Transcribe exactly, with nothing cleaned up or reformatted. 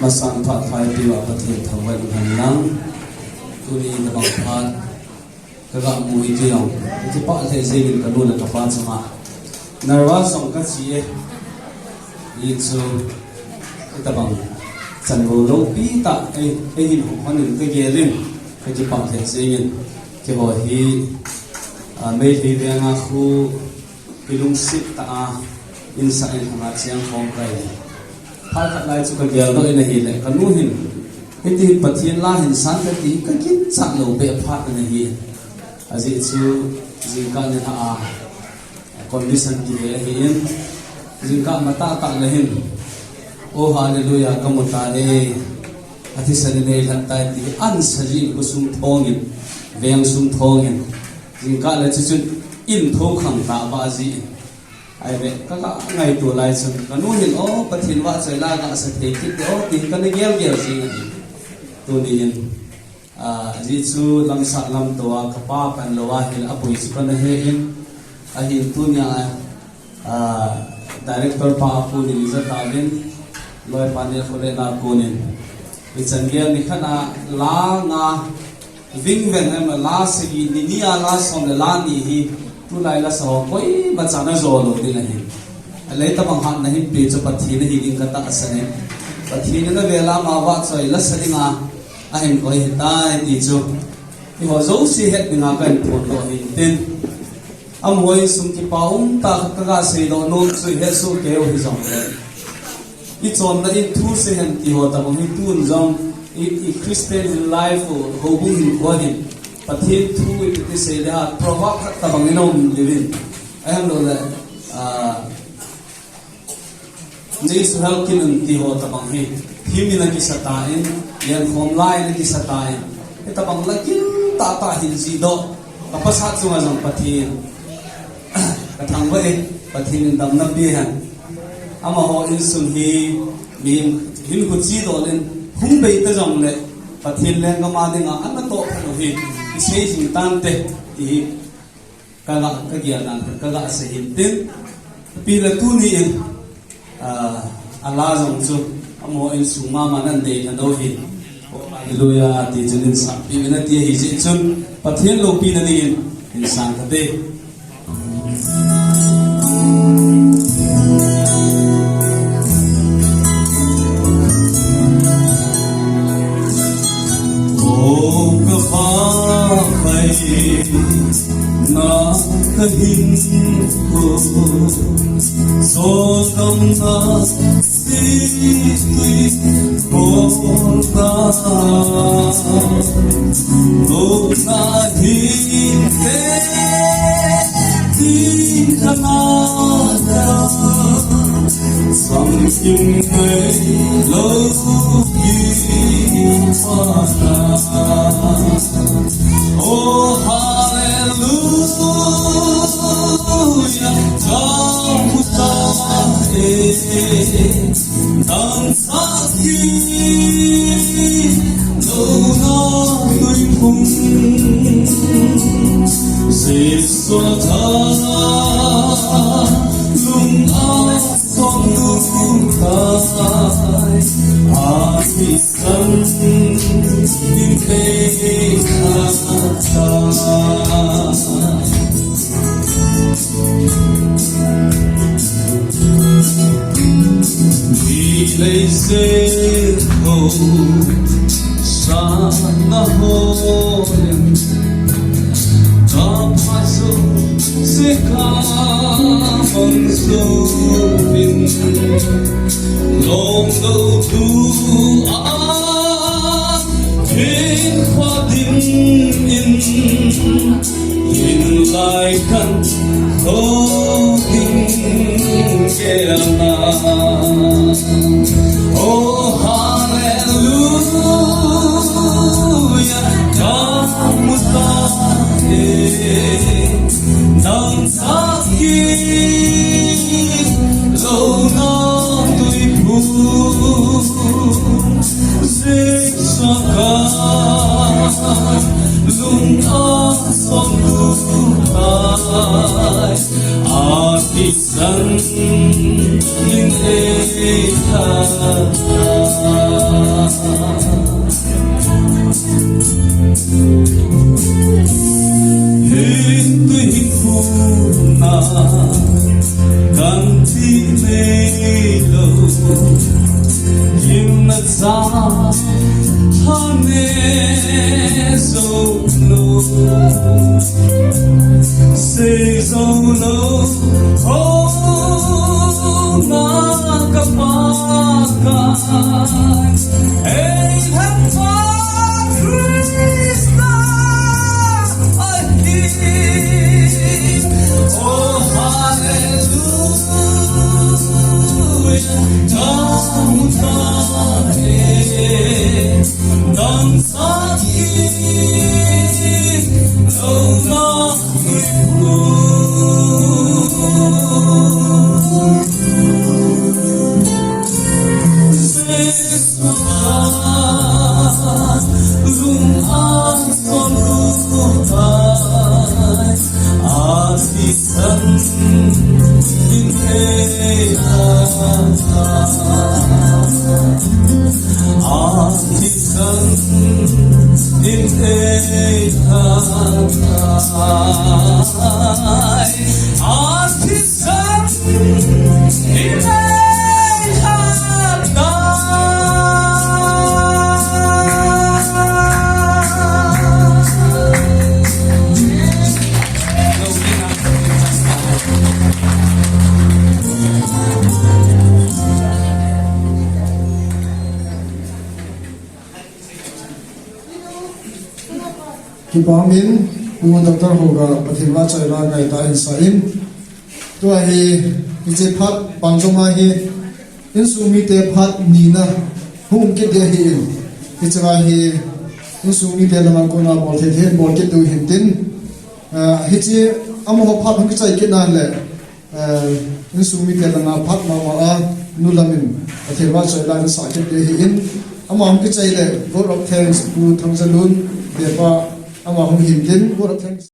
Masan phat pha ipeuva Pathen thangvah in umhen lang. Tuni tabang phat kaga mu hi kei jong kakipah lheh jengin kanu le kapa chunga. Nervous jong kachi e. Hichu hitabang chanvo loupi tah ei, eihin hung hon in kagel in kakipah lheh jengin. Keiho hi, ah, Meitei venga khu kilungset tah a insung in hung a cheng khom kahi. Phat khat lai chu kageldoh in ahile, kanu hin, hiti hin Pathen la hin sang kati hi kakinchat lou beh phat ana hi. Ajeh chu jingkah nilhah a condition kihe ahin, jingkah matah tah le hin, "Oh, hallelujah, kamu tai, athisan in eilhen tai," ti hi ansa jin khosung thong in, veng sung thong in, jingkah le chuchun in tho khang tah ba jin. Ahi ve, kaga ngaito lai chun, kanu hin, "Oh, Pathen vahchoi la gasa thei kit de, oh," ti kana gelgel jin ahi. Tuni hin, ah, ajeh chu lamsah lamto a, kapa pan lou ahile aboi chu kana he in, ahin tunia, ah, director pa a konin ija tauvin, loi pa Neikholen a konin. Ichan gel nikhat a la nga, Vingven em la sagi, ni ni a la som le la ni hi, tulai lasa ho koima chan ajo lou ding ahi. Ahile tabang hatna hinpe chu Pathen ahi ding katahsan e. Pathen in avel a ama vahchoi lasa dinga ahin koi ahitai ti chu eiho jouse het dinga kahin phondoh ahin tin. Amaho insung kipa um tah khat kaga seidoh nom chu ihet soh kei u hijongle, ichonna in thu sei hen ti ho tabang hi tun jong i, i Christian life u, houbung hinkho hin Pathen thu ipi ti sei le ha, proverb khat tabang in aum diuvin. Ahilouleh, ah, Nei suhel kit un ti ho tabang hi, hymn in akisa tan, lenkhom lai in akisa tan, hitabang la gil tahtah hin jihdoh, ka pasal chunga jong Pathen ka thangvah e, Pathen in damna pe hen. Amaho insung hi, mihem hinkho chidol in hung bei ta jongle, Pathen lenggam a dinga ana toh phat u hi, isei jing tante, ti hi. Kaga, kagel nan, kaga sei hin tin. Ipi le tuni in, ah, ala jong chu, amaho insung mama nan dei na do hi. Hallelujah, ti chun in sang pi na ti hi ji chun, Pathen loupina dingin, in sang kate. O ka Pa pai, na ka hinkho, so dam na si tui ko ta, lo na hi te ti ka na ka. Samkim ngai lo ki pa ta. Oh, hallelujah, Jehovah, eh, dang sa ki lo na tui phung. Sisa tha lung a song lung tai, a ti san ni pe kha ta. Ni lei se ho, sa na ho len. Ka pa so se ka man so vin. Long lo tu a, kin khwa din in. In lai kan ho ding ke na. Oh, hallelujah, ka mu ta e. Nang sa ki lo na tui phu. Sik sa ka lung a song lu tai. A ki san in e ta. Hin tui hin phuna kan ti nei lo, hin na cha tha ne zo lo, sei zo lo, ho na ka pa ka. Ei, Hepha Krista ahi. Oh, hallelujah. Dam, dam, eh. Dam, dam, eh. Dam, dam, eh. Kipa umin, Pu Doctor Hoga Pathen vahchoila kaita hin sa in. Tua hi, hiche phat, Pangjong a hi, insung mite phat nina, hung kit dia hi in. Hiche va hi, insung mite lama kona bol thei thei, bol kit diu hin tin. Ah, hiche, amaho phat hung kichai kit na le, Eh, insung mite langa phat mama a, nu lamin, Pathen vahchoila in sa kit dia hi in, ama hung kichai le, vote of thanks, Pu Thangjalun, Depa, ama hung hin tin, vote of thanks.